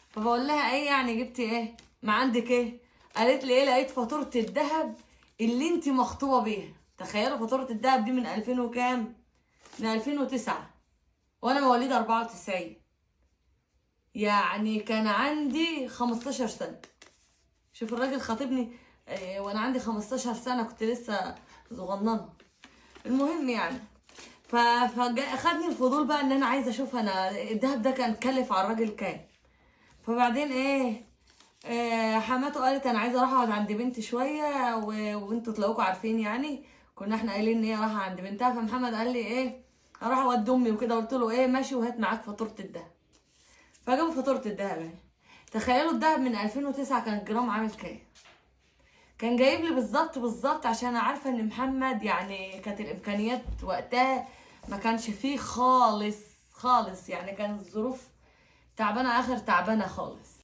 فبقول لها ايه يعني جبتي ايه؟ ما عندك ايه؟ قالت لي ايه، لقيت فاتورة الذهب اللي انت مخطوبه بيها. تخيلوا فاتورة الذهب دي من 2000 وكام؟ من 2009، وانا مواليد 94، يعني كان عندي 15 سنة. شوف الراجل خاطبني وانا عندي 15 سنة، كنت لسه صغننه. المهم يعني فخدني الفضول بقى ان انا عايزه اشوف انا الذهب ده كان كلف على الراجل كام. فبعدين ايه، حماته قالت انا عايزه اروح اقعد عند بنتي شوية، وانتوا تلاقوكوا عارفين يعني كنا احنا قايلين ان هي رايحة عند بنتها. فمحمد قال لي ايه، اروح اودي امي وكده. قلت له ايه ماشي، وهات معاك فاتورة الذهب. فجابوا فاتورة الذهب اهي. تخيلوا الذهب من 2009 كان الجرام عامل كام؟ كان جايب لي بالظبط بالظبط، عشان عارفه ان محمد يعني كانت الامكانيات وقتها ما كانش فيه خالص خالص، يعني كانت الظروف تعبانة اخر تعبانة خالص.